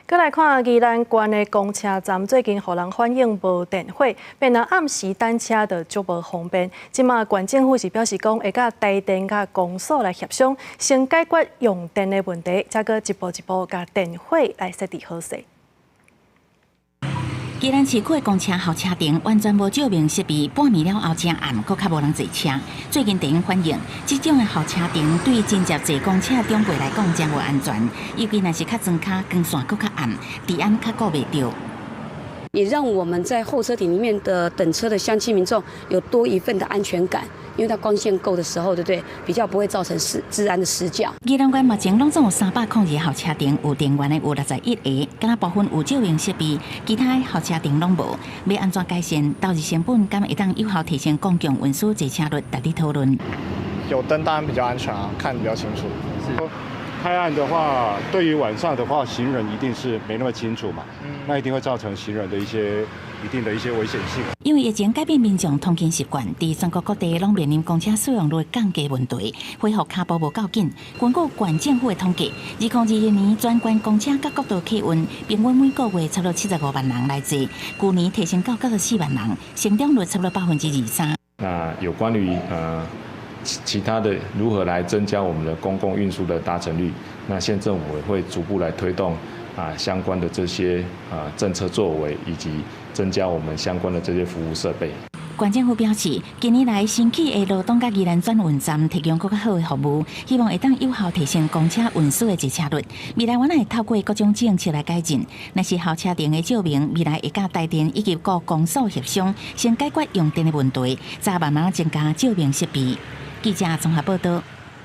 閣來看宜蘭縣的公車站，最近予人反映無電火，變成暗時等車就足無方便。這馬縣政府是表示講，會佮台電佮公所來協商，先解決用電的問題，才閣一步一步共電火來設置好勢。宜蘭市區的公車候車亭完全無照明設備，半暝了後真暗，閣較無人坐車。最近地方反映，這種的候車亭對真濟坐公車長輩來講真無安全，尤其若是較莊跤，光線閣較暗，治安較顧袂著。也讓我們在候車亭裡面的等車的鄉親民眾有多一份的安全感，因為它光線夠的時候，對不對？比較不會造成治安的死角。宜蘭縣目前攏總有302個候車亭，有電源的有61個，敢若部分有照明設備，其他的候車亭攏無。欲按怎改善，投入成本，敢會當有效提升公共運輸坐車率，值得討論。有燈當然比較安全啊，看得比較清楚。太暗的話，對於晚上的話，行人一定是沒那麼清楚嘛，那一定會造成行人的一些一定的一些危險性。因為疫情改變民眾通勤習慣，佇全國各地攏面臨公車使用率降低問題，恢復跤步無夠緊。根據縣政府的統計，2021年全縣公車佮國道客運平均每個月差不多75萬人來坐，舊年提升到94萬人，成長率差不多23%。那有關於其他的如何來增加我們的公共運輸的搭乘率？那縣政府也會逐步來推動相關的這些政策作為，以及增加我們相關的這些服務設備。縣政府表示，近年來新起的羅東佮宜蘭轉運站提供閣較好的服務，希望會當有效提升公車運輸的坐車率。未來阮會透過各種政策來改進。若是候車亭的照明，未來會佮台電以及各公所協商，先解決用電的問題，再慢慢增加照明設備。記者綜合報道。